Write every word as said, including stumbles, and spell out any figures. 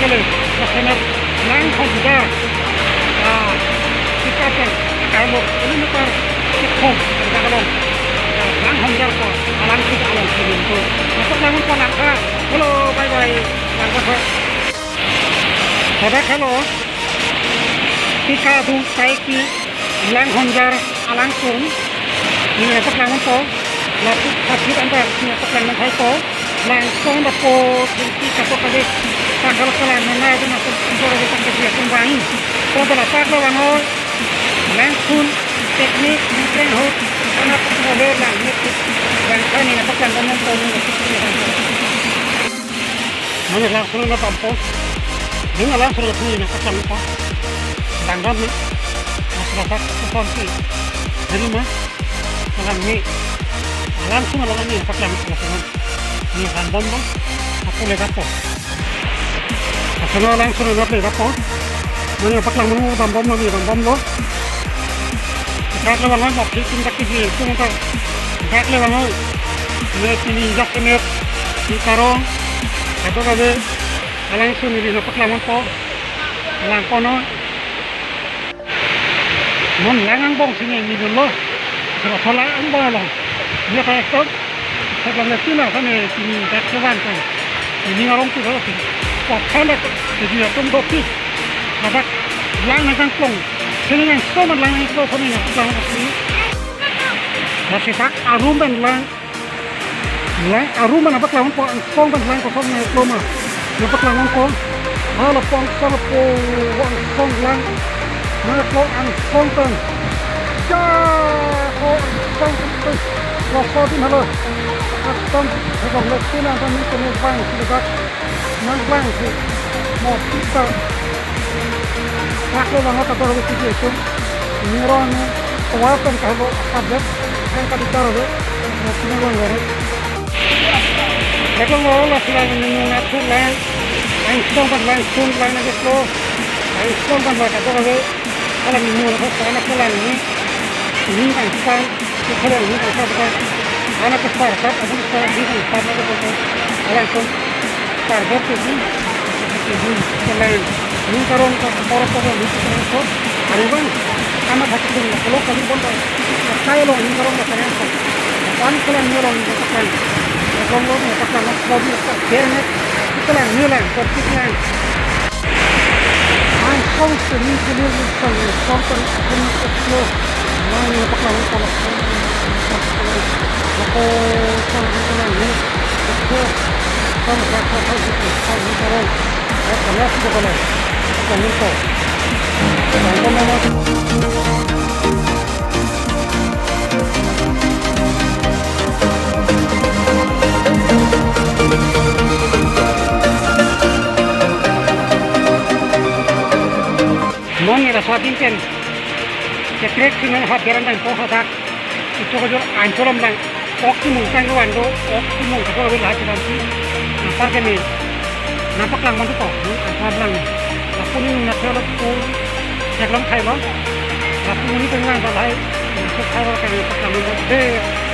Lasemet Langhonjar, ah, sika pen, kailo kilometer kethom, dak along, ah, Langhonjar ko, Alangsun along kilim ko. Masuk Langhonjar langka. Hello, bye bye. Langka ko. Hadak helo. Sika adung taiki Langhonjar Alangsun. Neli nangpaklang unpo. Lapu kasih anda neli nangpaklang nangkhaiko. Langsung dapo tingki katok kali tanggal kelang mana itu masuk pintu lagi tanggal dia kembang. Kalau pada tak lawan o. Langsun teknik mengkreng hut. Karena pengawal lang nyetik. Bangsa neli nangpaklang nangkhaiko. Mane Langsun nangdampo. Neli Langsun nangpaklang nangkhaiko. Langdam ni. Masyarakat itu konsi. Jadi mah. Alang ni. Langsun alang ni. Paklang Langsun. Neli langdam dong. Aku legapo. Asana Langsun nanglegapo. Mane paklang manu dambom neli dambomlo. Dak le bang oi, mok hitin dak kiji, tung dak. Dak le bang oi. Ne pini jak kemet. Di karong. Katok kali. Alangsun neli nangpaklang unpo. Langkon o. Non lang angbong si ne neli dunlo. Sera sola angbong along. Neli kayak tok. Sebelah le tina kami pini dak kevan ko. Pini ngarong tu kalau pini. Kok kanak. Jadi ya tung dopi. Hadak lang nangkangklong. Sini nangsoman lang nangkangklong kami nangkangklong. Masih tak arum pen lang. Lang arum pen nangpaklang unpo, angsong pen lang kosong nangklo ma. Nangpaklang unpo. Hala po angsong po, angsong lang. Nangklo angsong pen. Ja, ko angsong pen. Kosong din hala. Angsong, ko le tina pen ni pen bang si ledak. Nanglang si mo pisa. Kaklo bang ota dor si itu. Nirong ni tua pen kahlo kadet. Yang kadi dor le. Mo pina lang lere. Kaklo mo la sila ni mo na tu lang. Angsong pen Langsun lang na keso. Angsong pen la kador le. Kalau ni mo na sana kalang ni. Ni angsong. Kalau ni angsong pen. Anak ke startup, aku ke startup, ni angsong pen. Alang tu. Target ke di, ke di, ke lain. Ni karong ka, korok korok ni karong ko. Ari bang, amat hati dulu. Kalau kali bang, saya lo ni karong ka karong ko. Pan kelang ni lo ni ka kan. Karong lo ni ka kan, lo ni ka kan. Kelang ni lang, kopi lang. Angsong seni seni ni kan, angsong kan, angsong kan, angsong kan, angsong kan, angsong kan, angsong kan, Mong era swatin pen. Kekrek sini hap beran dan po hadak. Itu kejor ancol lam lang. Ok si mungkang ke wando, ok si mungkang ke wando haji nanti. Nampar kami. Nampak lang mantu to. Ancol lam lang. Lapu ni nuna thelo pu. Cek lang khai lo. Lapu ni tengah dah hai. Cek khai lo kami nampak lang mantu. Be.